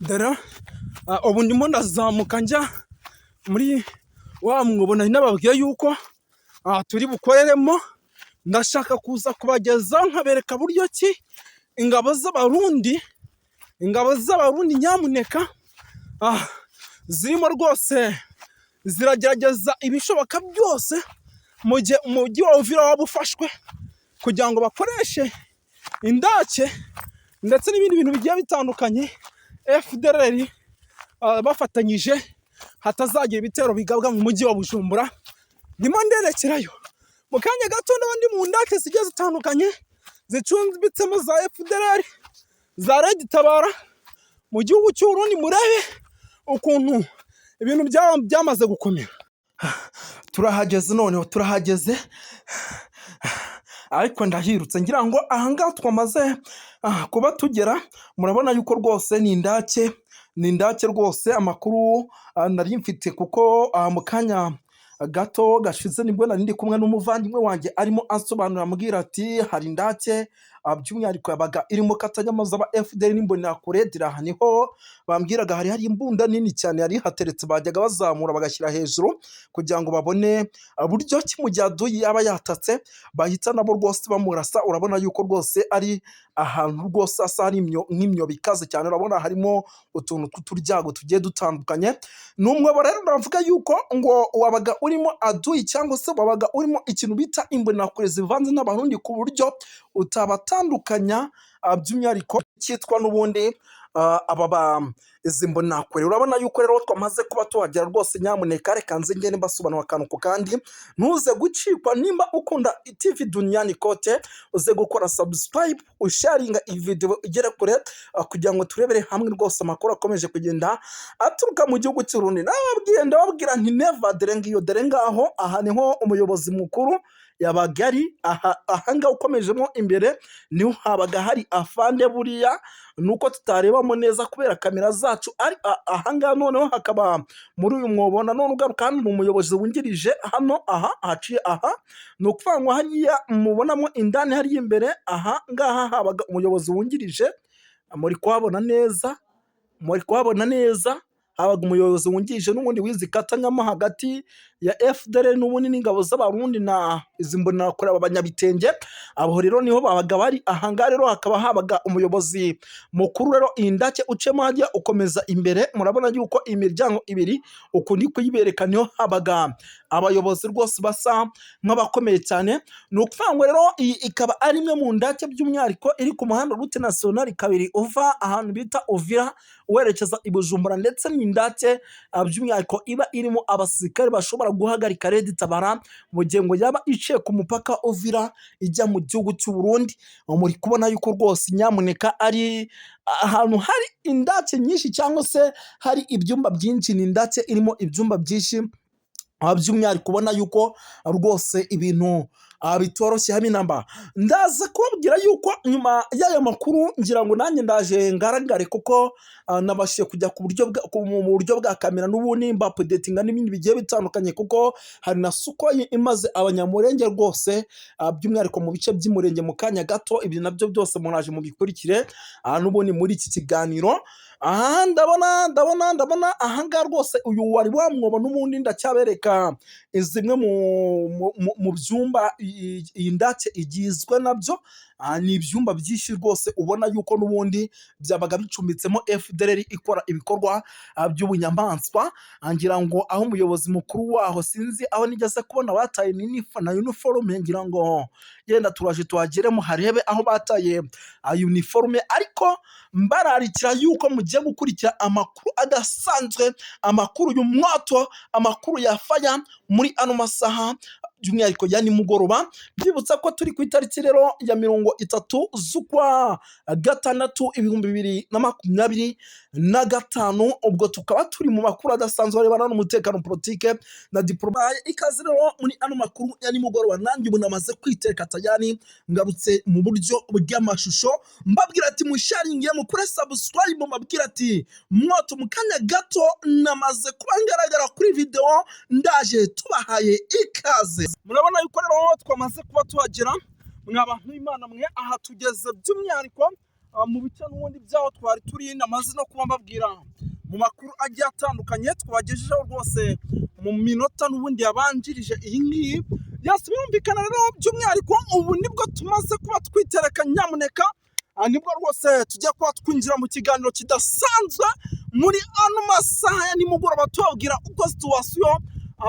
Dore ubu ndimo ndazamuka njya muri wa mwobo nari nababwiye yuko turi bukoreremo. Ndashaka kuza kubagezaho nkabereka buryo ki ingabo z'Abarundi nyamuneka zirimo rwose ziragerageza ibishoboka byose mu gihe umujyi wa Uvira waba ufashwe, kugira ngo bakoreshe indake ndetse n'ibindi bintu bigiye bitandukanye, FDLR bafatanyije, hatazagira ibitero bigabwa mu mujyi wa Bujumbura. Ndimo nderekerayo mu kanya gato, ndaba ndi mu ndake zigiye zitandukanye zicumbitsemo za FDLR, za RED Tabara mu gihugu cy'u Burundi. Murebe ukuntu ibintu byamaze gukomera. Turahageze noneho, turahageze, ariko ndahirutse. Ngira ngo ahangaha twamaze kuba tugera, murabona yuko rwose ni indake, ni indake rwose. Amakuru nari mfite, kuko mu kanya gato gashize nibwo nari ndi kumwe n'umuvandimwe wanjye arimo ansobanurira, ambwira ati hari indake by'umwihariko yabaga irimo katanyama z'aba FDL n'Imbonerakure. Aha niho bambwiraga hari imbunda nini cyane yari ihateretse, bajyaga bazamura bagashyira hejuru kugira ngo babone buryo ki mu gihe aduyi yaba yatatse bahita nabo rwose bamurasa. Urabona yuko rwose ari ahantu rwose hasa hari nk'imyobo ikaze cyane. Urabona harimo utuntu tw'uturyago tugiye dutandukanye. Ni umwobo rero navuga yuko ngo wabaga urimo aduyi cyangwa se wabaga urimo ikintu bita Imbonerakure zivanze n'Abarundi, ku buryo utabatandukanya, by'umwihariko cyitwa n'ubundi aba ba izi Mbonerakure. Urabona yuko rero twamaze kuba tuhagera rwose. Nyamuneka reka nze ngende mbasobanura akantu ku kandi, ntuze gucikwa. Nimba ukunda TV Duniani Kote, uze gukora subscribe, usharinga iyi video igere kure, kugira ngo turebere hamwe rwose amakuru akomeje kugenda aturuka mu gihugu cy'u Burundi. Nababwiye, ndababwira nti never. Dore ngiyo, dore ngaho, aha niho umuyobozi mukuru yabaga ari. Aha ahangaha ukomejemo imbere niho habaga hari afande. Buriya nuko tutarebamo neza kubera kamera zacu, ari ahangaha noneho hakaba muri uyu mwobo. Nanone ugaruka hano ni umuyobozi wungirije hano aha haciye. Aha ni ukuvuga ngo hariya mubonamo indani hariya imbere, aha ngaha habaga umuyobozi wungirije. Muri kuhabona neza, muri kuhabona neza, habaga umuyobozi wungirije n'ubundi wizi katanyamo hagati ya FDL n'ubundi n'ingabo z'Abarundi na izi Mbonerakure, aba banyabitenge. Abo rero niho babaga bari. Aha ngaha rero hakaba habaga umuyobozi mukuru. Rero iyi ndake ucemo hajya ukomeza imbere, murabona yuko imiryango ibiri uku ndi kuyibereka niho habaga abayobozi rwose basa nk'abakomeye cyane. Ni ukuvuga ngo rero iyi ikaba ari imwe mu ndake by'umwihariko iri ku muhanda route nationale 2, uva ahantu bita Uvira werekeza i Bujumbura, ndetse n'indake by'umwihariko iba irimo abasirikare bashobora guhagarika RED Tabara mu gihe ngo yaba iciye ku mupaka Uvira ijya mu gihugu cy'u Burundi. Muri kubona yuko rwose nyamuneka ari ahantu hari indake nyinshi cyangwa se hari ibyumba byinshi. Ni indake irimo ibyumba byinshi, by'umwihariko ubona yuko rwose ibintu bitoroshye habe namba. Ndaza kubabwira yuko nyuma y'aya makuru ngira ngo nanjye ndaje ngaragare, kuko nabashije kujya mu buryo bwa kamera n'ubundi mbaupdatinga n'ibindi bigiye bitandukanye, kuko hari na Sukhoi imaze Abanyamurenge rwose, by'umwihariko mu bice by'Umurenge. Mu kanya gato ibi nabyo byose muraje mubikurikire n'ubundi muri iki kiganiro. Aha ndabona ahangaha rwose uyu wari wa mwobo n'ubundi. Ndacyabereka zimwe mu byumba iyi ndake igizwe nabyo. Ni ibyumba byinshi rwose, ubona yuko n'ubundi byabaga bicumbitsemo FDLR ikora ibikorwa by'ubunyamaswa. Ngira ngo aho umuyobozi mukuru waho, sinzi aho nigeze kubona bataye na uniforme. Ngira ngo yenda turaje tuhageremo harebe aho bataye uniforme, ariko mbararikira yuko mugiye gukurikira amakuru adasanzwe, amakuru y'umwato, amakuru ya faya muri ano masaha by'umwihariko ya nimugoroba. Byibutsa ko turi ku itariki rero ya 30 z'ukwa gatandatu 2025, ubwo tukaba turi mu makuru adasanzwe arebana n'umutekano, politike na diplomasi. Ikaze rero muri ano makuru ya nimugoroba. Nanjye ubu namaze kwiteka tayari, ngarutse mu buryo bw'amashusho, mbabwira ati musharinge, mukore subscribe, mbabwira ati mwoto. Mu kanya gato namaze kuba ngaragara kuri video, ndaje, tubahaye ikaze. Murabona yuko rero twamaze kuba tuhagera, mwa bantu b'Imana mwe. Aha tugeze by'umwihariko mu bice n'ubundi by'aho twari turi, namaze no kuba mbabwira mu makuru agiye atandukanye twabagejejeho rwose mu minota n'ubundi yabanjirije iyi ngiyi. Yes, birumvikana rero, by'umwihariko ubu nibwo tumaze kuba twitereka, nyamuneka nibwo rwose tujya kuba twinjira mu kiganiro kidasanzwe muri ano masaha ya nimugoroba, tubabwira uko situation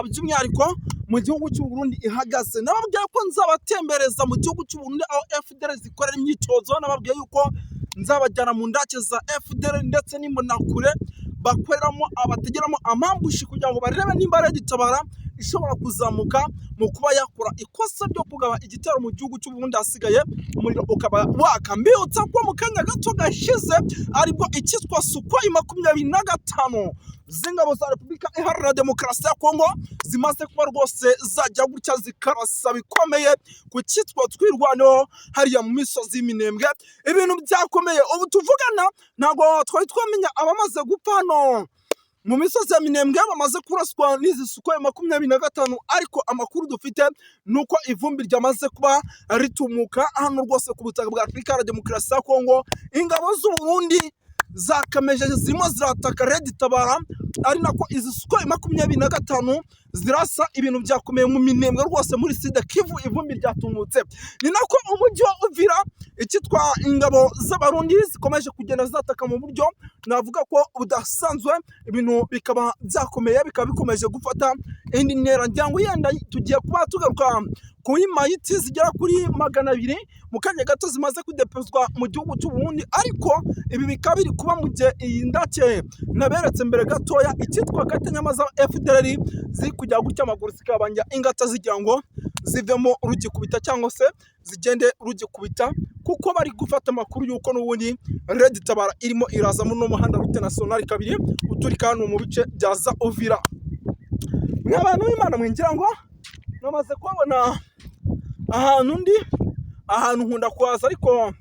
by'umwihariko mu gihugu cy'u Burundi ihagaze. Nababwiye ko nzabatembereza mu gihugu cy'u Burundi aho FDLR zikorera imyitozo, nababwiye yuko nzabajyana mu ndake za FDLR ndetse n'Imbonerakure bakoreramo, abategeramo ama ambush kugira ngo barebe nimba RED Tabara ishobora kuzamuka mu kuba yakora ikosa ryo kugaba igitero mu gihugu cy'u Burundi, hasigaye umuriro ukaba waka. Mbibutsa ko mu kanya gato gashize aribwo icyitwa Sukhoi 25 z'ingabo za Repubulika Iharanira Demokarasi ya Kongo zimaze kuba rwose zajya gutya zikarasa bikomeye ku cyitwa Twirwaneho hariya mu misozi y'Iminembwe. Ibintu byakomeye. Ubu tuvugana ntabwo twari twamenya abamaze gupfa hano mu misozi ya Minembwe bamaze kuraswa n'izi Sukhoi 25, ariko amakuru dufite ni uko ivumbi ryamaze kuba ritumuka hano rwose ku butaka bwa Repubulika Iharanira Demokarasi ya Kongo. Ingabo z'u Burundi zakamejeje, zirimo zirataka RED Tabara, ari nako izi Sukhoi 25 zirasa. Ibintu byakomeye mu Minembwe rwose, muri Sud Kivu ivumbi ryatumutse. Ni nako umujyi wa Uvira icyitwa ingabo z'Abarundi zikomeje kugenda zataka mu buryo navuga ko budasanzwe, ibintu bikaba byakomeye, bikaba bikomeje gufata indi ntera. Ngira ngo yenda tugiye kuba tugaruka kuri mayiti zigera kuri 200 mu kanya gato zimaze kudepozwa mu gihugu cy'u Burundi, ariko ibi bikaba biri kuba mu gihe iyi ndake naberetse mbere gatoya icyitwa Katanyama za FDLR ziri kujya gutya amaguru zikabanja ingata zigira ngo zivemo rugikubita cyangwa se zigende rugikubita, kuko bari gufata amakuru y'uko n'ubundi RED Tabara irimo iraza muri uno muhanda route nationale 2 uturika hano mu bice bya za Uvira. Mwe abantu b'Imana mwingira ngo namaze kubabona ahantu ndi, ahantu nkunda kuhaza ariko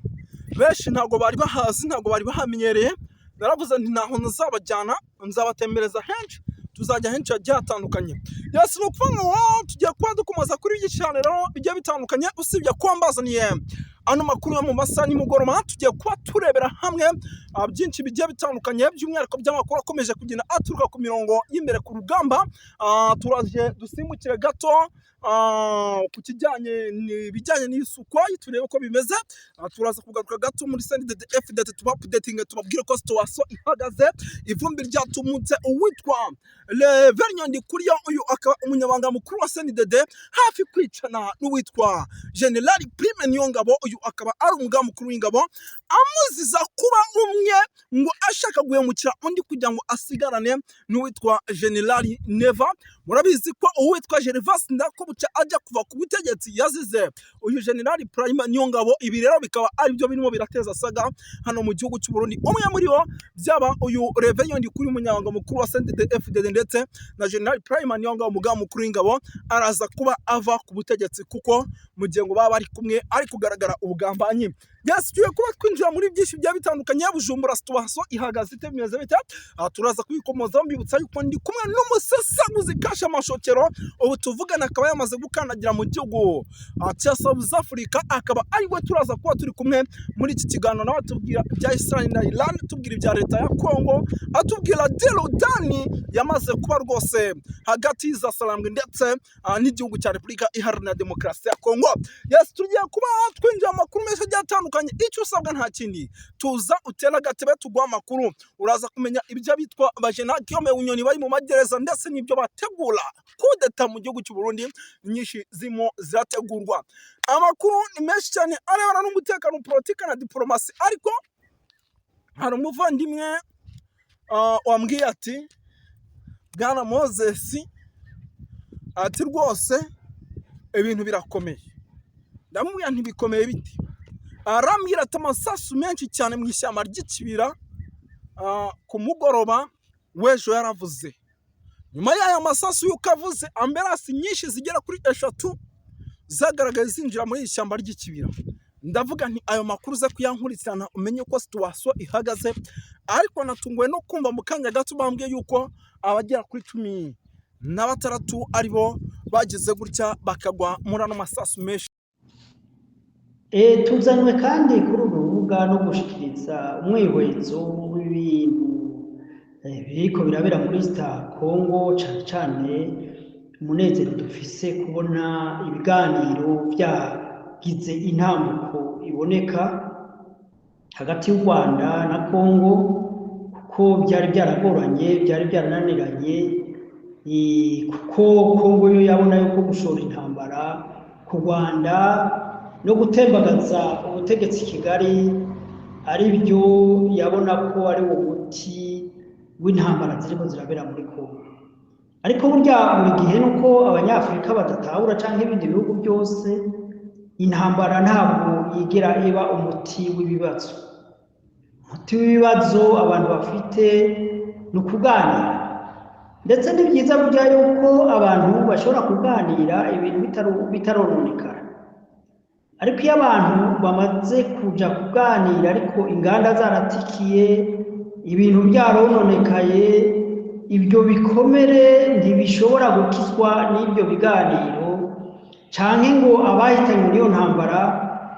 benshi ntabwo bari bahazi, ntabwo bari bahamenyereye. Naravuze nti ntaho nzabajyana, nzabatembereza henshi, tuzajya henshi hagiye hatandukanye. Yes, ni ukuvuga ngo tugiye kuba dukomeza kuri byinshi cyane rero bigiye bitandukanye. Usibye kuba mbazaniye ano makuru yo mu masaha nimugoroba, tugiye kuba turebera hamwe byinshi bigiye bitandukanye, by'umwihariko by'amakuru akomeje kugenda aturuka ku mirongo y'imbere ku rugamba. Turaje dusimbukire gato ku kijyanye ibijyanye n'isuku, turebe uko bimeze. Turaza kugaruka gato muri CNDD FDD, tuba updating, tubabwire ko situation ihagaze, ivumbi ryatumutse. Uwitwa Reverien Ndikuriyo, uyu akaba umunyamabanga mukuru wa CNDD, hafi kwicana n'uwitwa General Prime Niyongabo, uyu akaba ari umugaba mukuru w'ingabo, amuziza kuba umwe ngo ashaka guhemukira undi kugira ngo asigarane n'uwitwa General Neva. Murabizi ko uwitwa Gervas Ndirakobuca ajya kuva ku butegetsi yazize uyu General Prime Niyongabo. Ibi rero bikaba ari byo birimo birateza saga hano mu gihugu cy'u Burundi. Umwe muri bo, byaba uyu Reverien Ndikuriyo umunyamabanga mukuru wa CNDD FDD ndetse na General Prime Niyongabo umugaba mukuru w'ingabo, araza kuba ava ku butegetsi kuko mu gihe ngo baba bari kumwe ari kugaragara ubugambanyi. Yes, tugiye kuba twinjira muri byinshi bigiye bitandukanye. Bujumbura situation ihagaze ite, bimeze bite? Turaza kubikomozaho. Mbibutsa yuko ndi kumwe n'umusesenguzi Kasha Mashokero, ubu tuvugana akaba yamaze gukandagira mu gihugu cya South Africa, akaba ari we turaza kuba turi kumwe muri iki kiganiro, nawe atubwira ibya Israel na Iran, tubwira ibya leta ya Congo, atubwira deal done yamaze kuba rwose hagati za Sarambwe ndetse n'igihugu cya Repubulika Iharanira Demokarasi ya Congo. Yes, tugiye kuba twinjira mu makuru menshi agiye atandukanye. Icyo usabwa nta kindi, tuza utera agatebe tuguha amakuru. Uraza kumenya ibyo bitwa bajena Guillaume Bunyoni bari mu magereza ndetse n'ibyo bategura kudeta mu gihugu cy'u Burundi, nyinshi zirimo zirategurwa. Amakuru ni menshi cyane arebana n'umutekano, politiki na diplomasi, ariko hari umuvandimwe wambwiye ati: "Bwana Moses," ati, "rwose ibintu birakomeye." Ndamubwira nti: "Bikomeye bite?" Arambwira ati: "Amasasu menshi cyane mu ishyamba ry'Ikibira ku mugoroba w'ejo yaravuze." Nyuma y'aya masasu y'uko avuze, ambulance nyinshi zigera kuri 3 zagaragaye zinjira muri iri shyamba ry'Ikibira. Ndavuga nti ayo makuru uze kuyankurikirana umenye uko situation ihagaze. Ariko natunguwe no kumva mu kanya gato bambwiye yuko abagera kuri 16 aribo bagize gutya bakagwa muri ano masasu menshi. Tuzanywe kandi kuri uru rubuga. novuga no gushikiriza umwihwezo w'ibintu biriko birabera muri Congo, cane cane umunezero dufise kubona ibiganiro vyagize intambuko iboneka hagati y'u Rwanda na Congo, kuko byari byaragoranye, byari byarananiranye, kuko Congo yo yabona yuko gushora intambara ku Rwanda no gutembagaza ubutegetsi Kigali ari byo yabona ko ari wo muti w'intambara ziriko zirabera muri Congo. Ariko burya buri gihe nuko Abanyafurika badatahura canke ibindi bihugu byose, intambara ntabwo yigera iba umuti w'ibibazo. Umuti w'ibibazo abantu bafite ni ukuganira, ndetse ni byiza burya yuko abantu bashobora kuganira ibintu bitarononekara. Ariko iyo abantu bamaze kuja kuganira ariko inganda zaratikiye, ibintu byarononekaye, ibyo bikomere ntibishobora gukizwa n'ibyo biganiro, canke ngo abahitanywe n'iyo ntambara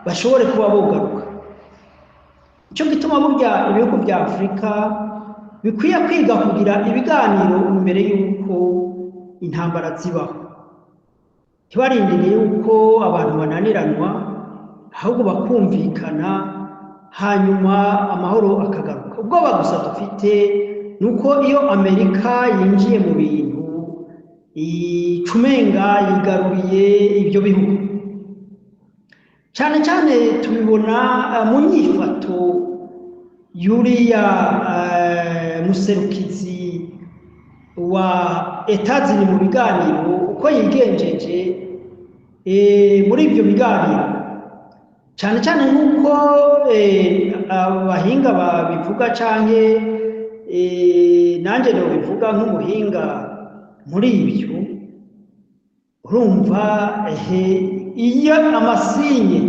bashobore kuba bogaruka. Ico gituma burya ibihugu vya Afurika bikwiye kwiga kugira ibiganiro imbere y'uko intambara zibaho, ntibarindire yuko abantu bananiranwa, ahubwo bakumvikana, hanyuma amahoro akagaruka. Ubwoba gusa dufite nuko iyo Amerika yinjiye mu bintu icumenga yigaruriye ibyo bihugu, cane cane tubibona mu nyifato yuriya muserukizi wa Etazini mu biganiro, uko yigenjeje muri ibyo biganiro, cane cane nk'uko abahinga babivuga canke nanje nobivuga nk'umuhinga muri ibyo. Urumva iyo amasinye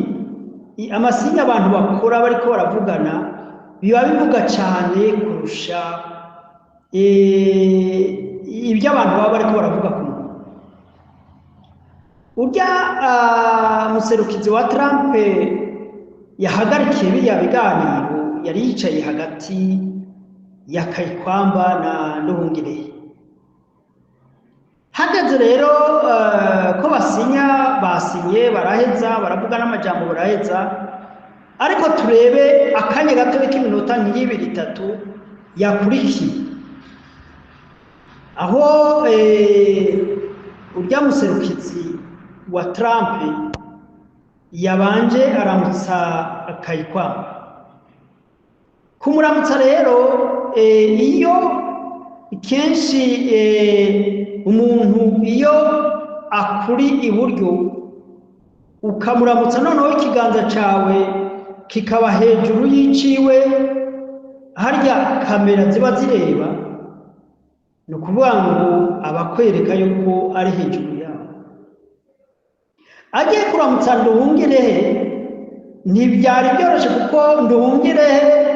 abantu bakora bariko baravugana biba bivuga cane kurusha ibyo abantu baba bariko baravuga ku muntu. Urya muserukizi wa Trump yahagarikiye biriya biganiro, yari yicaye hagati ya Kayikwamba na Nduhungirehe. Hageze rero ko basinya, basinye baraheza, baravuga n'amajambo baraheza, ariko turebe akanya gato k'iminota nk'ibiri itatu yakurikiye, aho urya muserukizi wa Trump yabanje aramutsa Kayikwamba. Kumuramutsa rero, iyo kenshi umuntu iyo akuri iburyo ukamuramutsa, noneho ikiganza cawe kikaba hejuru y'iciwe, harya kamera ziba zireba, ni ukuvuga ngo abakwereka yuko ari hejuru yawe. Agiye kuramutsa Nduhungirehe ntibyari byoroshe, kuko Nduhungirehe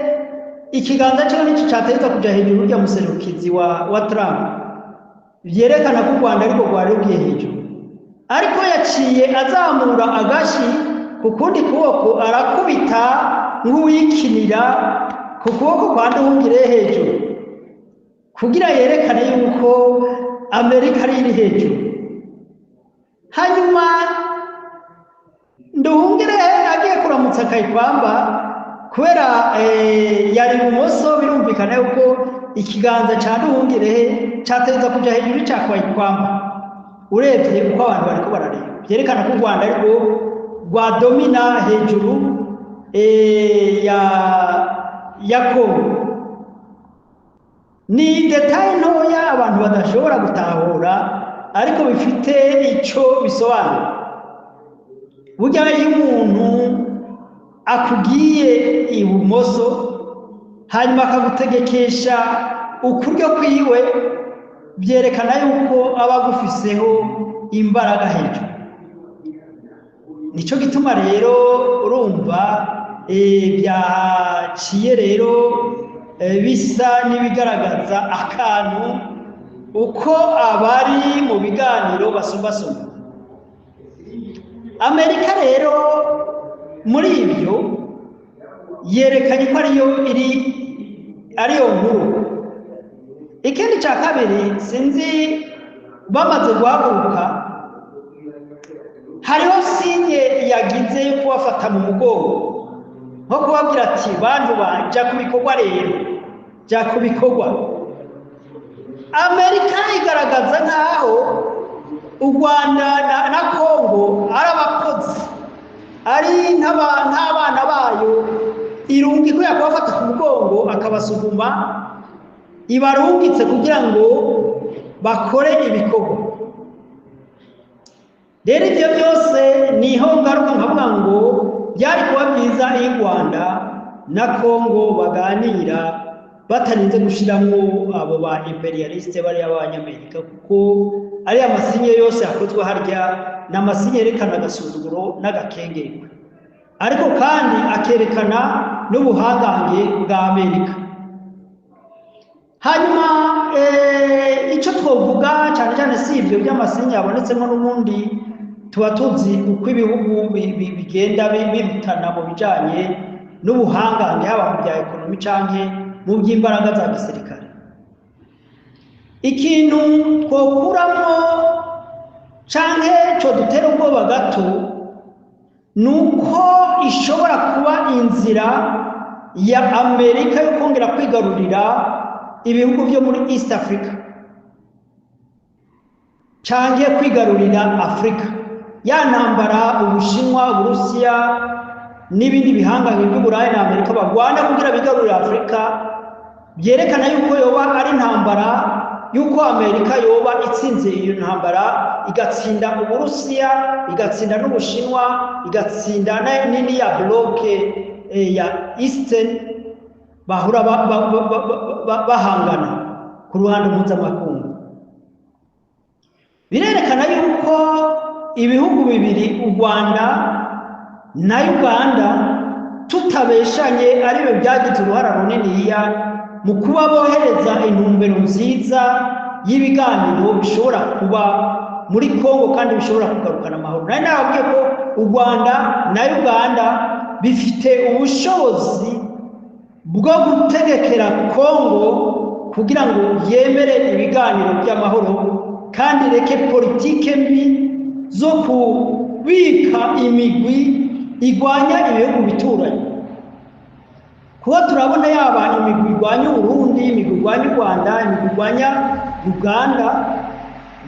ikiganza cyiwe nicyo cyategetswe kuja hejuru y'urya muserukizi wa Trump, byerekana ko u Rwanda ariko rwari rugiye hejuru. Ariko yaciye azamura agashi ku kundi kuboko, arakubita nk'uwikinira ku kuboko kwa Nduhungirehe hejuru, kugira yerekane yuko Amerika ari iri hejuru. Hanyuma Nduhungirehe agiye kuramutsa Kayikwamba, kubera yari ibumoso, birumvikana yuko ikiganza ca Nduhungirehe cateza kuja hejuru ca Kayikwamba. Urebye uko abantu bariko barareba, byerekana ko u Rwanda ariko rwadomina hejuru ya Congo. Ni détail ntoya abantu badashobora gutahura, ariko bifite ico bisobanura. Burya iyo umuntu akugiye ibumoso hanyuma akagutegekesha ukuryo kwiwe, byerekana yuko aba agufiseho imbaraga hejuru. Nico gituma rero urumva byaciye rero bisa n'ibigaragaza akantu uko abari mu biganiro basumbasumba. Amerika rero muri ibyo Yerekanye ko ariyo iri, ariyo nkuru. Ikindi cya kabiri, sinzi, bamaze guhaguruka hariho signe yagize yo kubafata mu mugongo, nko kubabwira ati: "Bantu jya ku bikorwa rero, jya ku bikorwa." Amerika igaragaza nk'aho u Rwanda na Kongo ari abakozi, ari nk'abana bayo irungika, yakubafata ku mugongo akabasuguma, ibarungitse kugira ngo bakore ibikorwa. Rero ibyo byose niho ngaruka nkavuga ngo byari kuba byiza iyo u Rwanda na Kongo baganira batarinze gushyiramo abo ba impérialistes bariya b'Abanyamerika, kuko ariya masinye yose yakozwe harya ni amasinye yerekana agasuzuguro n'agakengerwe, ariko kandi akerekana n'ubuhangange bwa Amerika. Hanyuma icyo twavuga cyane cyane si ibyo by'amasinye yabonetsemo, n'ubundi tuba tuzi uko ibihugu bigenda birutana mu bijyanye n'ubuhangange, haba mu bya économie cyangwa mu by'imbaraga za gisirikare. Ikintu twokuramo canke cyo dutera ubwoba gato ni uko ishobora kuba inzira ya Amerika yo kongera kwigarurira ibihugu byo muri East Africa canke kwigarurira Afurika. Ya ntambara Ubushinwa, Uburusiya n'ibindi bihangange by'Uburayi na Amerika bagwana kugira bigarurire Afurika, byerekana yuko yoba ari intambara yuko Amerika yoba itsinze iyo ntambara, igatsinda Uburusiya, igatsinda n'Ubushinwa, igatsinda nini ya bloc ya Eastern bahura bahangana ku ruhande mpuzamakungu. Birerekana yuko ibihugu bibiri, u Rwanda na Uganda, tutabeshanye, aribyo byagize uruhara runiniya mu kuba bohereza intumbero nziza y'ibiganiro bishobora kuba muri Kongo kandi bishobora kugarukana amahoro. Nari nababwiye ko u Rwanda na Uganda bifite ubushobozi bwo gutegekera Kongo kugira ngo yemere ibiganiro by'amahoro kandi reke politike mbi zo kubika imigwi igwanya ibihugu bituranye, kuko turabona yaba imigwi igwanya Uburundi, imigwi igwanya u Rwanda, imigwi igwanya Uganda,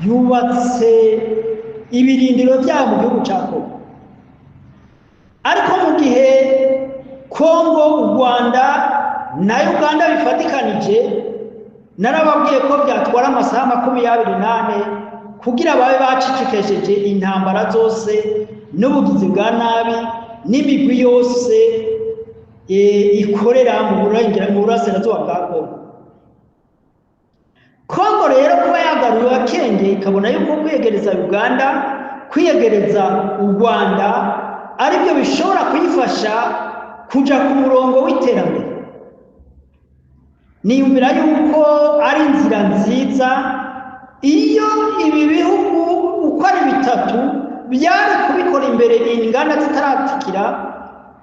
yubatse ibirindiro byabo mu gihugu cya Kongo. Ariko mu gihe Kongo, u Rwanda na Uganda bifatikanije, narababwiye ko byatwara amasaha 24 kugira babe bacicikesheje intambara zose n'ubugizi bwa nabi n'imigwi yose ikorera mu burasirazuba bwa Kongo. Kongo rero kuba yagaruye akenge, ikabona yuko kwiyegereza Uganda, kwiyegereza u Rwanda aribyo bishobora kuyifasha kuja ku murongo w'iterambere, niyumvira yuko ari inzira nziza. Iyo ibi bihugu uko ari bitatu byari kubikora imbere inganda zitaratikira,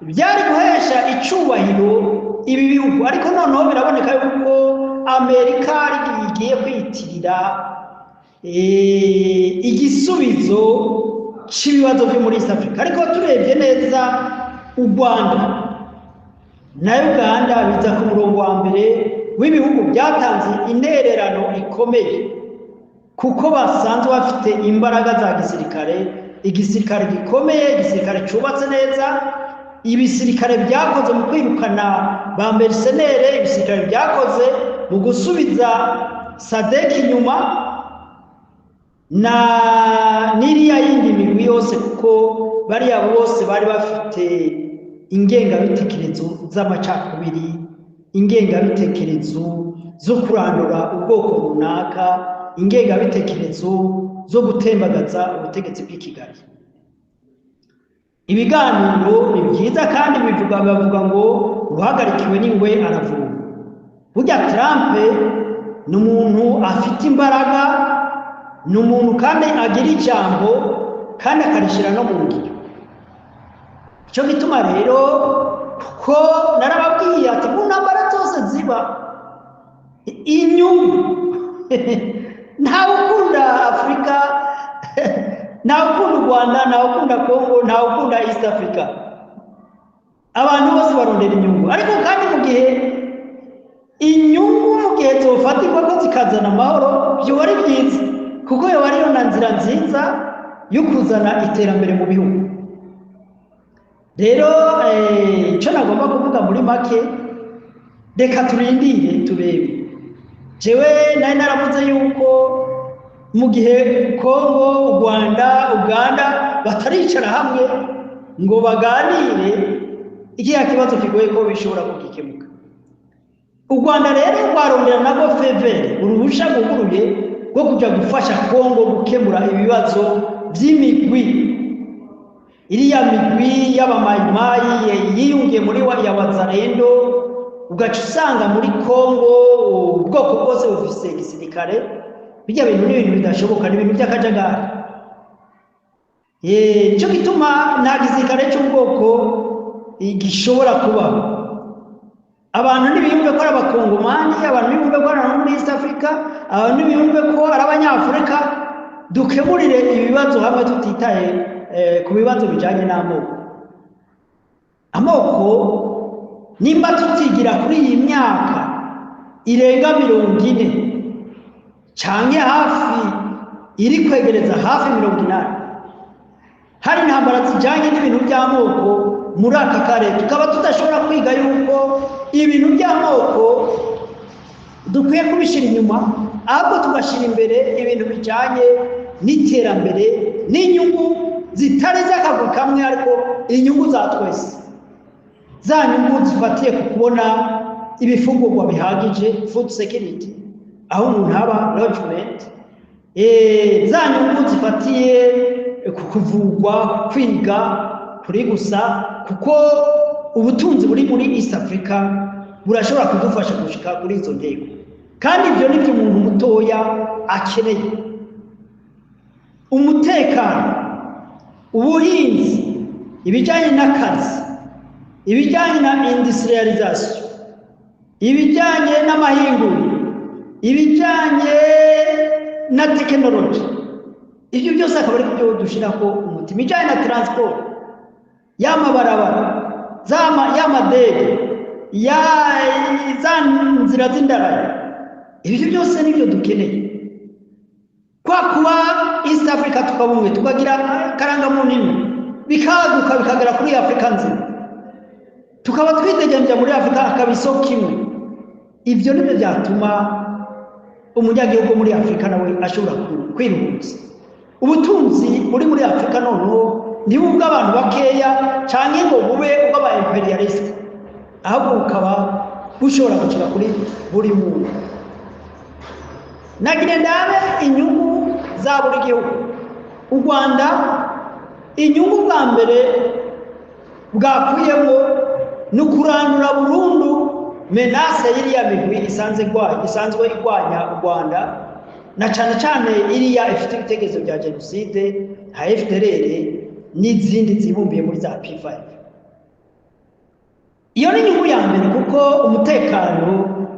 byari guhesha icubahiro ibi bihugu. Ariko noneho biraboneka yuko Amerika igiye kwiyitirira igisubizo cy'ibibazo byo muri East Africa. Ariko turebye neza, u Rwanda na Uganda biza ku murongo wa mbere w'ibihugu byatanze intererano ikomeye, kuko basanzwe bafite imbaraga za gisirikare, igisirikare gikomeye, igisirikare cyubatse neza, ibisirikare byakoze mu kwirukana ba mercenaires, ibisirikare byakoze mu gusubiza SADC inyuma na n'iriya yindi migwi yose, kuko bariya bose bari bafite ingengabitekerezo z'amacakubiri, ingengabitekerezo zo kurandura ubwoko runaka, ingengabitekerezo zo gutembagaza ubutegetsi bw'i Kigali. Ibiganiro ni byiza kandi bivuga, bavuga ngo uhagarikiwe n'ingwe aravuma. Burya Trump ni umuntu afite imbaraga, ni umuntu kandi agira ijambo kandi akarishyira no mu ngiro. Icyo gituma rero kuko Ko narababwiye ati mu ntambara zose ziba inyungu, ntawe ukunda Afurika, ntawe ukunda u Rwanda, ntawe ukunda Kongo, ntawe ukunda East Africa. Abantu bose barondera inyungu. Ariko kandi mu gihe inyungu, mu gihe zofatirwa ko zikazana amahoro, byoba ari byiza, kuko yoba ariyo na nzira nziza yo kuzana iterambere mu bihugu. Rero icyo nagomba kuvuga muri make, reka turindire turebe. Jewe nari naravuze yuko mu gihe Kongo, u Rwanda, Uganda bataricara hamwe ngo baganire, ikiya kibazo kigoye ko bishobora kugikemuka. U Rwanda rero rwarondera nabwo feu vert, uruhusha rwuguruye rwo kujya gufasha Kongo gukemura ibibazo by'imigwi, iriya migwi y'abamayimayi yiyungiye muri ya Wazalendo. Ugaca usanga muri Kongo ubwoko bwose bufise igisirikare. Bijya bintu ni ibintu bidashoboka, ni ibintu by'akajagari. Nicyo gituma nta gisirikare cy'ubwoko gishobora kubaho. Abantu ntibiyumve ko ari Abakongomani, abantu ntibiyumve ko ari abantu muri East Africa, abantu ntibiyumve ko ari Abanyafurika. Dukemurire ibibazo hamwe tutitaye ku bibazo bijyanye n'amoko. Amoko, nimba tutigira kuri iyi myaka irenga 40 canke hafi iri kwegereza hafi 80, hari intambara zijyanye n'ibintu by'amoko muri aka karere, tukaba tudashobora kwiga yuko ibintu by'amoko dukwiye kubishyira inyuma, ahubwo tugashyira imbere ibintu bijyanye n'iterambere n'inyungu zitari z'akaguru kamwe, ariko inyungu za twese, za nyungu zifatiye ku kubona ibifungurwa bihagije, food security, aho umuntu aba, logement, za nyungu zifatiye ku kuvugwa, kwiga kuri gusa, kuko ubutunzi buri muri East Africa burashobora kudufasha gushika kuri izo ntego. Kandi ibyo ni byo umuntu mutoya akeneye: umutekano, ubuhinzi, ibijyanye n'akazi, ibijyanye na industrialisation, ibijyanye n'amahinguriro, ibijyanye na tekinoloji. Ibyo byose akaba ari byo dushyiraho umutima. Ibijyanye na transport, y'amabarabara, y'amadege, ya za nzira z'indarayi, ibyo byose nibyo dukeneye. Kwa kuba East Africa tukaba umwe, tukagira akarangamuntu imwe, bikaguka bikagera kuri Afurika nzima, tukaba twitegembya muri Afurika, akaba isoko imwe, ibyo nibyo byatuma umunyagihugu muri Afurika nawe ashobora kwiruhutsa. Ubutunzi buri muri Afurika noneho ntibe ubw'abantu bakeya cyangwa ngo bube ubw'aba impérialistes, ahubwo bukaba bushobora gushika kuri buri muntu. Nagire ndabe inyungu za buri gihugu. U Rwanda, inyungu bwa mbere bwakuyemo ni ukurandura burundu menace y'iriya migwi isanzwe igwanya u Rwanda, na cyane cyane iriya ifite ibitekerezo bya jenoside nka FDLR n'izindi zibumbiye muri za P5. Iyo ni inyungu ya mbere, kuko umutekano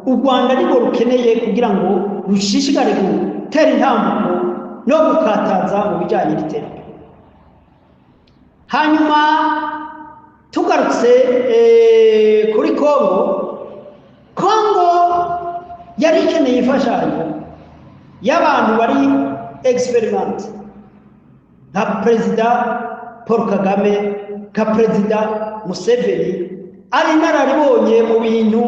u Rwanda nirwo rukeneye kugira ngo rushishikare gutera intambuko no gukataza mu bijyanye n'iterambere. Hanyuma tugarutse kuri Kongo, Kongo yari ikeneye imfashanyo y'abantu bari expérimentés nka Perezida Paul Kagame, nka Perezida Museveni, ari inararibonye mu bintu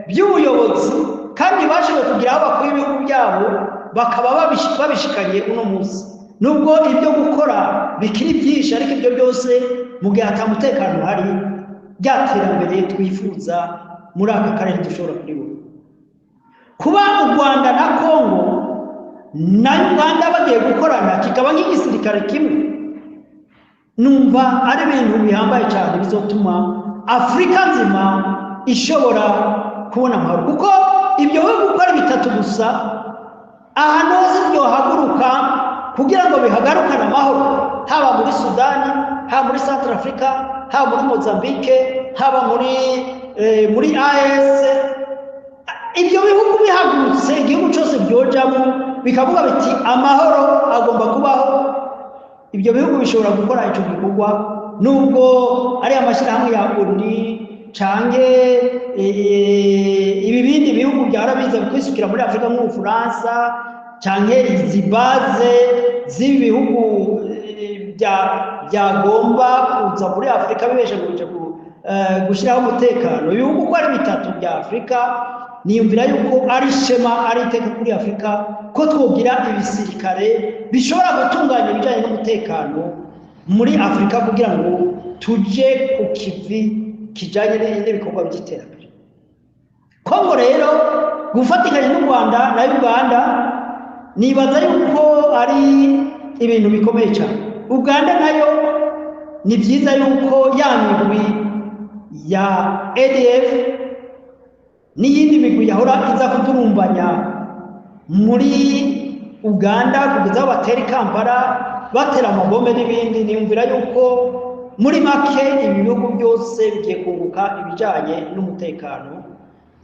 by'ubuyobozi, kandi bashoboye kugira aho bakuye ibihugu byabo bakaba babishikanye uno munsi, nubwo ibyo gukora bikiri byinshi. Ariko ibyo byose, mu gihe ata mutekano uhari, rya terambere twifuza muri aka karere dushobora kuribona. Kuba u Rwanda na Kongo na Uganda bagiye gukorana, kikaba nk'igisirikare kimwe, numva ari ibintu bihambaye cyane bizotuma Afurika nzima ishobora kubona amahoro, kuko ibyo bihugu uko ari bitatu gusa, ahantu hose byohaguruka kugira ngo bihagarukane amahoro, haba muri Sudani, haba muri Central Africa. Haba muri Mozambique, haba muri AES, ibyo bihugu bihagurutse, igihugu cyose byojamo bikavuga biti amahoro agomba kubaho, ibyo bihugu bishobora gukora icyo gikorwa, nubwo ari amashyirahamwe ya ONU canke ibi bindi bihugu byahora biza kwisukira muri Afurika nk'Ubufaransa, canke izi base z'ibi bihugu byagomba kuza muri Afurika bibesha kuja gushyiraho umutekano. Ibihugu uko ari bitatu bya Afurika, niyumvira yuko ari ishema, ari iteka kuri Afurika ko twogira ibisirikare bishobora gutunganya ibijyanye n'umutekano muri Afurika, kugira ngo tuje ku kivi kijyanye n'ibikorwa by'iterambere. Kongo rero gufatikanya n'u Rwanda na Uganda, nibaza yuko ari ibintu bikomeye cyane. Uganda nayo ni byiza yuko ya migwi ya ADF n'iyindi migwi yahora iza kuturumbanya muri Uganda kugeza aho batera i Kampala, batera amabombe n'ibindi, niyumvira yuko muri make ibi bihugu byose bigiye kunguka ibijyanye n'umutekano.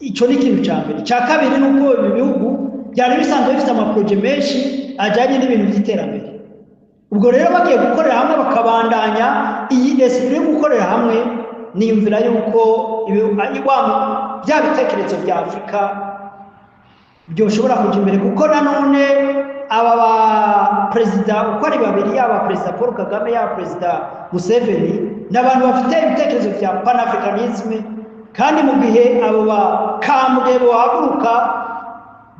Icyo ni ikintu cya mbere. Icya kabiri ni uko ibi bihugu byari bisanzwe bifite ama projets menshi ajyanye n'ibintu by'iterambere. Ubwo rero bagiye gukorera hamwe, bakabandanya iyi esprit yo gukorera hamwe, niyumvira yuko bya bitekerezo bya Afurika byoshobora kujya imbere, kuko nanone aba ba perezida uko ari babiri, yaba Perezida Paul Kagame, yaba Perezida Museveni, ni abantu bafite ibitekerezo bya panafricanisme. Kandi mu gihe abo bakambwe bohaguruka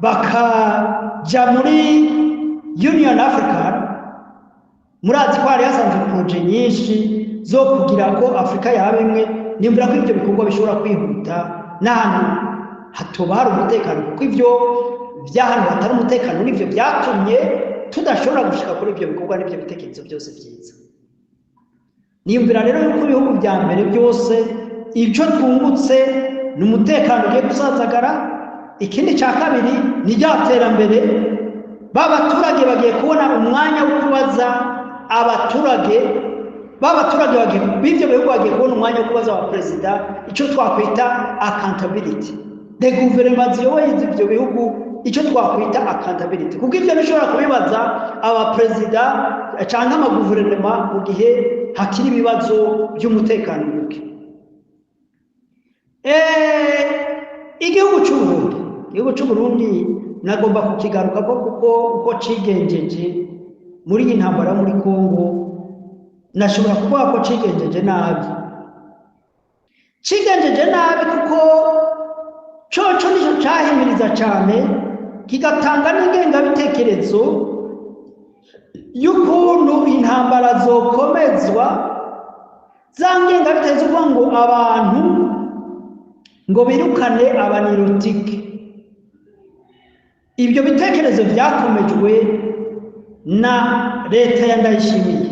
bakaja muri Union African, murazi ko hari hasanzwe projets nyinshi zo kugira ko Afurika yaba imwe, nimvura ko ibyo bikorwa bishobora kwihuta n'ahantu hatoba hari umutekano, kuko ibyo by'ahantu hatari umutekano nibyo byatumye tudashobora gushika kuri ibyo bikorwa n'ibyo bitekerezo byose byiza. Niyumvira rero yuko ibihugu bya mbere byose icyo twungutse ni umutekano ugiye gusazagara. Ikindi cya kabiri ni rya terambere, ba baturage bagiye kubona umwanya wo kubaza abaturage, ba baturage b'ibyo bihugu bagiye kubona umwanya wo kubaza abaperezida icyo twakwita accountability de guverinoma ziyoboye ibyo bihugu, icyo twakwita accountability, kuko ibyo ntishobora kubibaza abaperezida cyangwa amaguverinoma mu gihe hakiri ibibazo by'umutekano muke. Igihugu cy'u Burundi nagomba kukigaruka ko kuko uko cigenjeje muri iyi ntambara muri Kongo, nashobora kuvuga ko cigenjeje nabi. Cigenjeje nabi kuko coco nico cahimiriza cyane, kigatanga n'ingengabitekerezo y'ukuntu intambara zokomezwa, za ngengabitekerezo uvuga ngo abantu ngo birukane aba nilotiques. Ibyo bitekerezo byakomejwe na leta ya Ndayishimiye,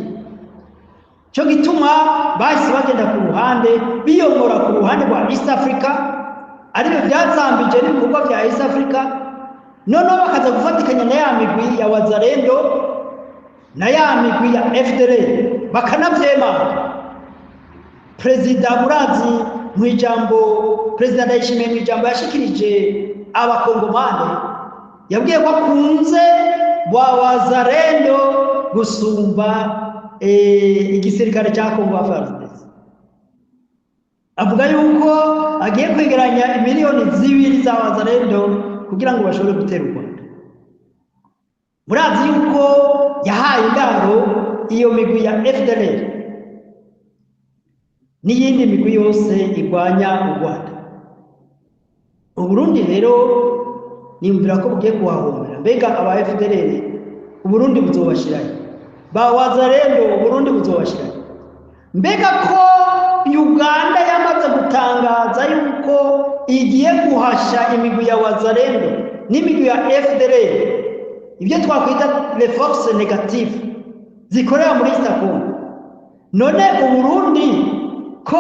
cyo gituma bahise bagenda ku ruhande, biyomora ku ruhande rwa East Africa, aribyo byazambije n'ibikorwa bya East Africa. Noneho bakaza gufatikanya na ya migwi ya Wazalendo na ya migwi ya FDLR, bakanavyemanga. Perezida, murazi mu ijambo Perezida Ndayishimiye, mu ijambo yashikirije Abakongomani, yabwiye ko akunze wa Wazalendo gusumba igisirikare cya Kongo FARDC. Avuga yuko agiye kwegeranya 2 miliyoni za Wazalendo kugira ngo bashobore gutera u Rwanda. Murazi yuko yahaye indaro iyo migwi ya FDLR n'iyindi migwi yose igwanya u Rwanda. Uburundi rero niyumvira ko bugiye kuhahombera. Mbega aba FDLR Uburundi buzobashirayo? Ba Wazalendo Uburundi buzobashirayo? Mbega ko Uganda yamaze gutangaza yuko igiye guhasha imigwi ya Wazalendo n'imigwi ya FDLR, ibyo twakwita les forces négatives zikorera muri East Congo, none Uburundi ko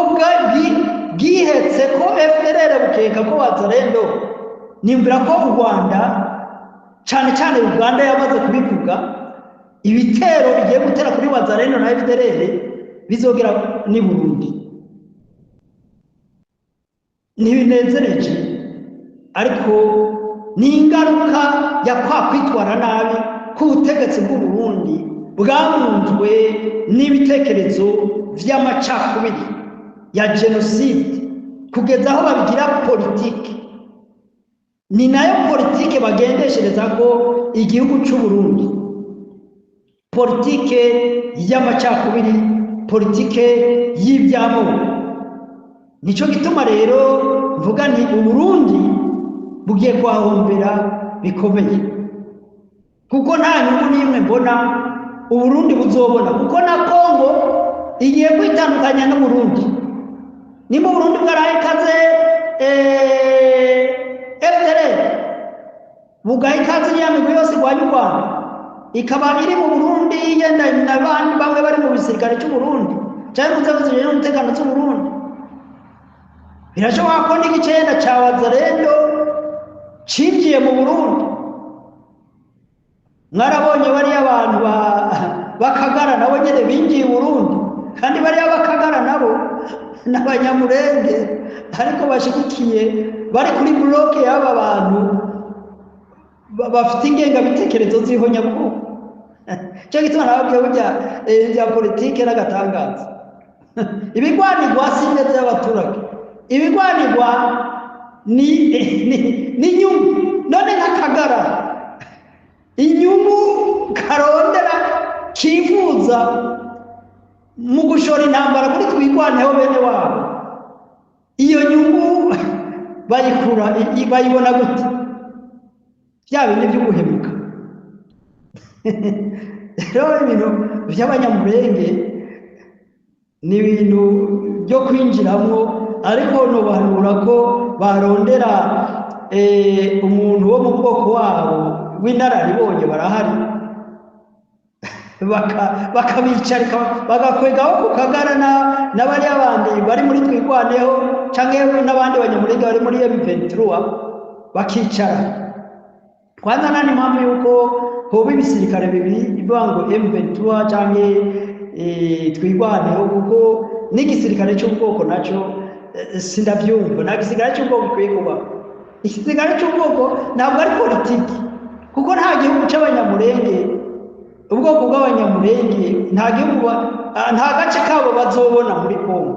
bwihetse ko FDLR, bukeka ko Wazalendo, nimvira ko u Rwanda, cyane cyane Uganda yamaze kubivuga, ibitero bigiye gutera kuri Wazalendo na FDLR. Bizogera ni Burundi. Ntibinezereje, ariko ni ingaruka ya kwa kwitwara nabi k'ubutegetsi bw'u Burundi bwamunzwe n'ibitekerezo vy'amacakubiri ya jenoside, kugeza aho babigira politike. Ni nayo politike bagendeshereza ko igihugu c'u Burundi, politike y'amacakubiri, politike y'ivy'amoko. Nico gituma rero mvuga nti Uburundi bugiye kuhahombera bikomeye, kuko nta nyungu n'imwe mbona Uburundi buzobona, kuko na Kongo igiye kwitandukanya n'Uburundi. Nimba Uburundi bwaraye ikaze FDLR, bugaha ikaze iriya migwi yose irwanya u Rwanda, ikaba iri mu Burundi, yenda n'abandi bamwe bari mu gisirikare cy'u Burundi cyangwa mu nzego zijejwe umutekano z'u Burundi, birashoboka ko n'igicenda ca Wazalendo cinjiye mu Burundi. Mwarabonye bariya abantu bakagara nabo nyene binjiye i Burundi, kandi bariya bakagara nabo n'Abanyamurenge, ariko bashigikiye, bari kuri bloc y'aba bantu bafite ingengabitekerezo z'ihonyabwoko. Cyo gituma nababwiye burya bya politike n'agatangaza. Ibigwanirwa si ineza y'abaturage, ibigwanirwa ni inyungu. None nk'akagara, inyungu karondera kifuza mu gushora intambara kuri Twigwaneho bene wabo, iyo nyungu bayikura, bayibona gute? Bya bindi by'uguhemuka. Rero ibintu by'Abanyamurenge ni ibintu byo kwinjiramo, ariko nobahanura ko barondera umuntu wo mu bwoko wabo w'inararibonye, barahari, bakabicarika, bagakwegaho ku kagara n'abariya bandi bari muri Twigwaneho canke n'abandi Banyamurenge bari muri M23, bakicara. Kwanza nta n'impamvu yuko hoba ibisirikare bibiri, bivuga ngo M23 canke Twigwaneho, kuko n'igisirikare cy'ubwoko naco sindavyumva. Nta gisirikare cy'ubwoko gikwiye kubaho. Igisirikare cy'ubwoko ntabwo ari politiki, kuko nta gihugu c'Abanyamurenge, ubwoko bw'Abanyamurenge, nta gihugu nta gace kabo bazobona muri Kongo.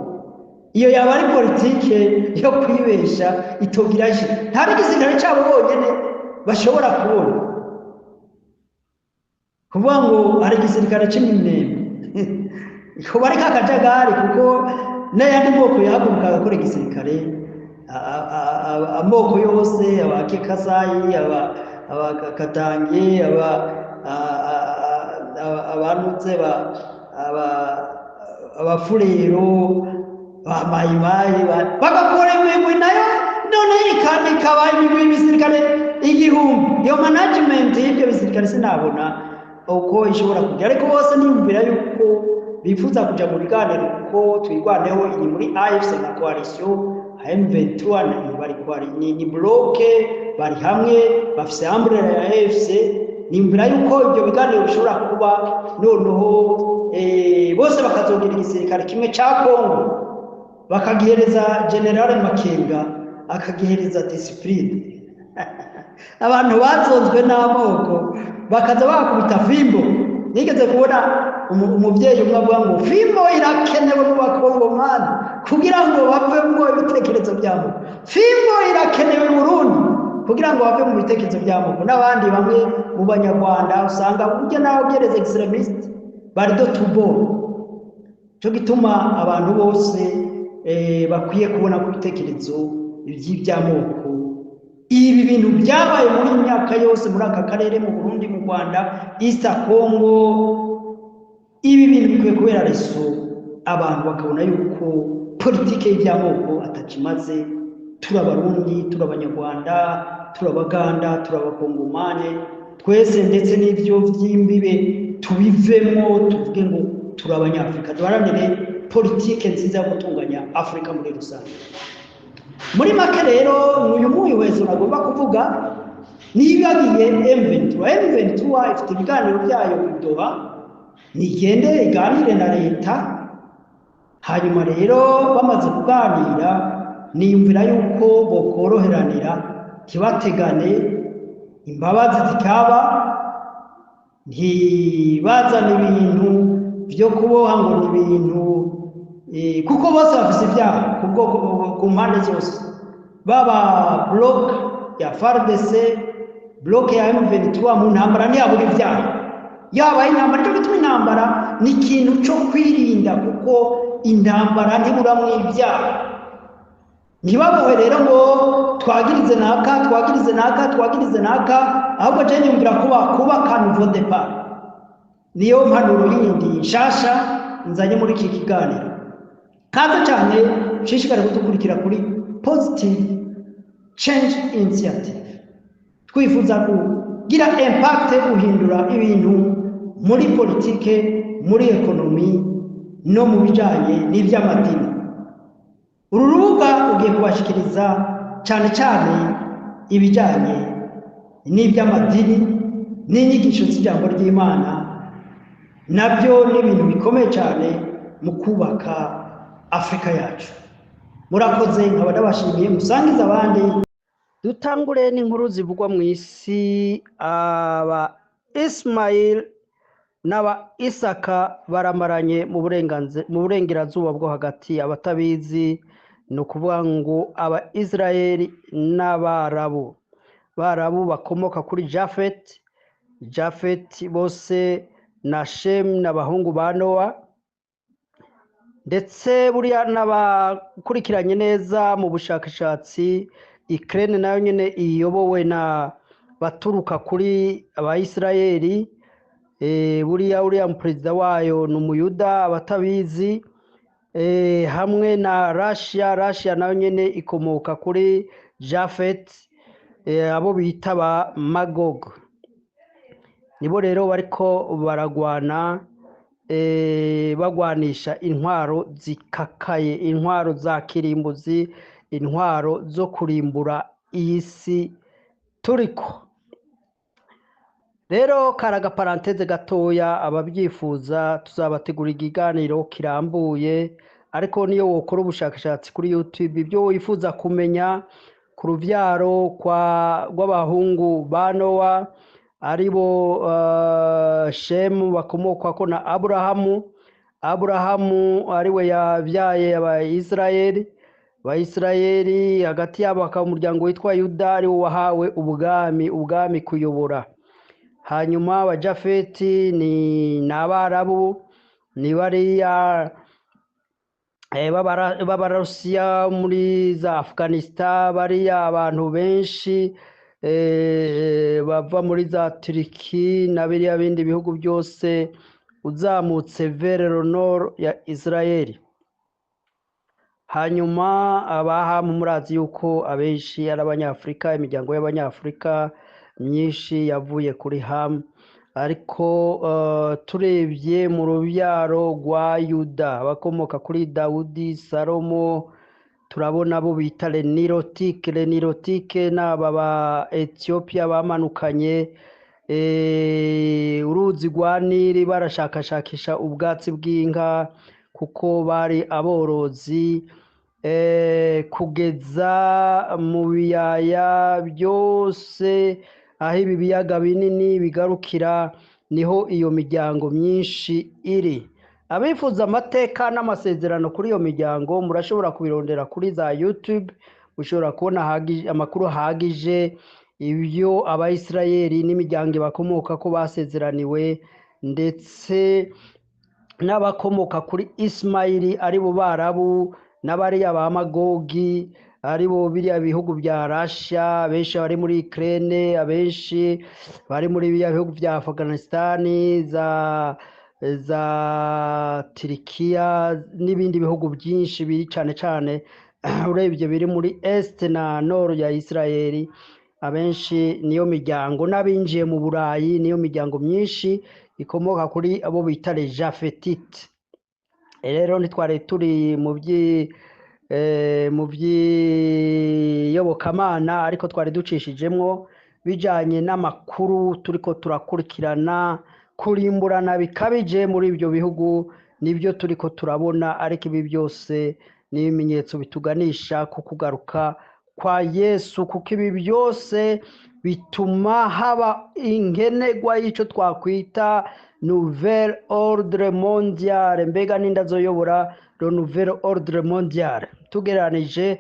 Iyo yaba ari politike yo kwibesha itogira nta n'igisirikare cyabo bonyene bashobora kubona. Kuvuga ngo hari igisirikare c'Iminembwe kuba ari kakajagari, kuko n'ayandi moko yahaguruka agakora igisirikare, amoko yose, Abakekasayi, Abakatange, Abanutse, Abafurero, ba Mayimayi, bagakora imigwi nayo none ikaba imigwi y'ibisirikare 1000. Iyo management y'ibyo bisirikare sinabona uko ishobora kujya, ariko bose niyumvira yuko bifuza kuja mu biganiro, kuko Twigwaneho iri muri AFC na coalition M23, bari ni bloc, bari hamwe, bafise umbrella ya AFC. Niyumvira yuko ibyo biganiro bishobora kuba, noneho bose bakazogira igisirikare kimwe ca Kongo, bakagihereza General Makenga, akagihereza discipline. Abantu bazonzwe n'amoko bakaza bakubita fimbo. Nigeze kubona umuvyeyi umwe avuga ngo fimbo irakenewe mu Bakongomani kugira ngo bave mu bitekerezo byabo, fimbo irakenewe mu Burundi kugira ngo bave mu bitekerezo by'amoko. N'abandi bamwe mu Banyarwanda usanga burya naho byereze extremiste bari do tubo. Cyo gituma abantu bose bakwiye kubona ku bitekerezo by'iby'amoko, ibi bintu byabaye muri myaka yose muri aka karere, mu Burundi, mu Rwanda, East Congo. Ibi bintu bikwiye kubera leçon abantu, bakabona yuko politike y'iby'amoko atakimaze. Turi Abarundi, turi Abanyarwanda, turi Abaganda, turi Abakongomane twese, ndetse n'ibyo by'imbibe tubivemo, tuvuge ngo turi Abanyafurika, duharanire politike nziza yo gutunganya Afurika muri rusange. Muri make rero, uyu muhwezo nagomba kuvuga, nibagiye M23. M23 ifite ibiganiro byayo i Doha, nigende iganire na leta. Hanyuma rero bamaze kuganira, niyumvira yuko bokoroheranira, ntibategane, imbabazi zikaba, ntibazane ibintu byo kuboha ngo ni ibintu, kuko bose bafise ibyaha ku bwoko, ku mpande zose, baba bloc ya FARDC, bloc ya M23. Mu ntambara ntiyabura ibyaha. Yabaye intambara, cyo gituma intambara ni ikintu cyo kwirinda, kuko intambara ntiburamwo ibyaha. Ntibabohe rero ngo twagirize naka, twagirize naka, twagirize naka. Ahubwo je nyumvira kuba kubaka nouveau départ. Niyo mpanuro yindi nshasha nzanye muri iki kiganiro. Kaze cyane, nshishikare kudukurikira kuri Positive Change Initiative. Twifuza kugira impact, guhindura ibintu muri politike, muri économie no mu bijanye n'ivy'amadini. Uru rubuga ugiye kubashikiriza cyane cyane ibijyanye n'iby'amadini n'inyigisho z'ijambo ry'Imana. Nabyo ni ibintu bikomeye cyane mu kubaka Afurika yacu. Murakoze, nkaba ndabashimiye. Musangize abandi. Dutangure n'inkuru zivugwa mu isi. Aba Ismail n'aba Isaka baramaranye mu Burengerazuba bwo Hagati. Abatabizi, ni ukuvuga ngo aba Israeli n'Abarabu, Barabu bakomoka kuri Jafet. Jafet bose na Shem n'abahungu ba Nowa. Ndetse buriya n'abakurikiranye neza mu bushakashatsi, Ukraine nayo nyine iyobowe na baturuka kuri Abayisirayeli. Buriya uriya perezida wayo ni Umuyuda, abatabizi. Hamwe na Russia. Russia nayo nyine ikomoka kuri Jafet. Abo bita ba Magog nibo rero bariko baragwana, bagwanisha intwaro zikakaye, intwaro za kirimbuzi, intwaro zo kurimbura iyi si turiko. Rero kari agaparenthèse gatoya. Ababyifuza tuzabategura ikiganiro kirambuye, ariko niyo wokora ubushakashatsi kuri YouTube, ibyo wifuza kumenya ku rubyaro rw'abahungu ba Nowa, aribo Shemu, bakomokwako na Aburahamu. Aburahamu ariwe yabyaye Abayisirayeli. Abayisirayeli hagati yabo hakaba umuryango witwa Yuda, ariwo wahawe ubwami kuyobora. Hanyuma Abajafeti ni Abarabu, ni bariya b'Abarusiya muri za Afghanistan, bariya abantu benshi bava muri za Turiki na biriya bindi bihugu byose uzamutse vers le nord ya Israel. Hanyuma Abahamu, murazi yuko abenshi ari Abanyafurika, imiryango y'Abanyafurika myinshi yavuye kuri Hamu. Ariko turebye mu rubyaro rwa Yuda, abakomoka kuri Dawudi, Salomo, turabona abo bita les Nilotiques. Les Nilotiques ni aba ba Etiyopiya bamanukanye uruzi rwa Nili, barashakashakisha ubwatsi bw'inka kuko bari aborozi, kugeza mu biyaya byose aho ibi biyaga binini bigarukira, niho iyo miryango myinshi iri. Abifuza amateka n'amasezerano kuri iyo miryango, murashobora kubirondera kuri za YouTube, ushobora kubona amakuru ahagije, ibyo Abayisirayeli n'imiryango bakomoka ko basezeraniwe, ndetse n'abakomoka kuri Ismayili, aribo Barabu, n'abariya ba Magogi, aribo biriya bihugu bya Russia, abenshi bari muri Ukraine, abenshi bari muri biriya bihugu bya Afghanistan, za Turikiya n'ibindi bihugu byinshi biri cane cane urebye biri muri est na nord ya Israeli. Abenshi niyo miryango, n'abinjiye mu Burayi niyo miryango myinshi ikomoka kuri abo bita les Japhétites. Rero ntitwari turi mu by'iyobokamana, ariko twari ducishijemwo bijanye n'amakuru turiko turakurikirana, kurimburana bikabije muri ibyo bihugu. Nibyo turiko turabona, ariko ibi byose ni ibimenyetso bituganisha ku kugaruka kwa Yesu, kuko ibi byose bituma haba inkenegwa y'icyo twakwita nouvel ordre mondial. Mbega ninde azoyobora le nouvel ordre mondial? Tugereranije,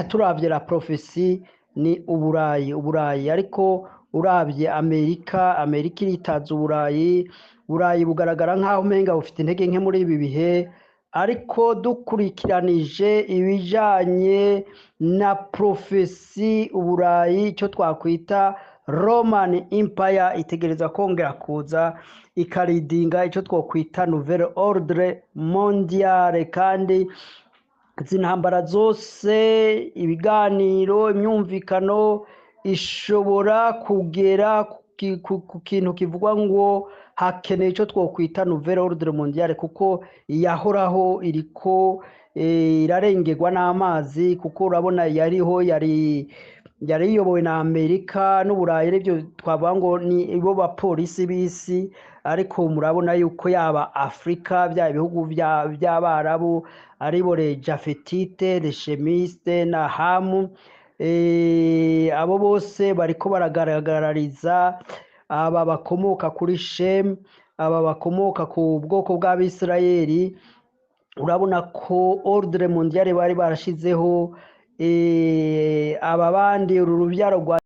turavye la prophétie, ni Uburayi, Uburayi. Ariko uravye Amerika, Amerika iritaza Uburayi. Burayi bugaragara nk'aho umenga bufite intege nke muri ibi bihe, ariko dukurikiranije ibijanye na prophétie, Uburayi, icyo twakwita Roman Empire, itegereza kongera kuza ikaridinga icyo twakwita nouvel ordre mondial. Kandi izi ntambara zose, ibiganiro, imyumvikano ishobora kugera ku kintu kivugwa ngo hakeneye icyo twakwita nouvel ordre mondial, kuko iyahoraho iriko irarengerwa n'amazi, kuko urabona yariho yari iyobowe na Amerika n'Uburayi, aribyo twavuga ngo ni bo bapolisi b'isi. Ariko murabona yuko yaba Afurika, bya bihugu by'Abarabu, aribo les Japhétites, les Sémites na Hamu, abo bose bariko baragaragariza aba bakomoka kuri Shemu, aba bakomoka ku bwoko bw'Abisirayeli. Urabona ko ordre mondiale bari barashizeho, aba bandi, uru rubyaro rwa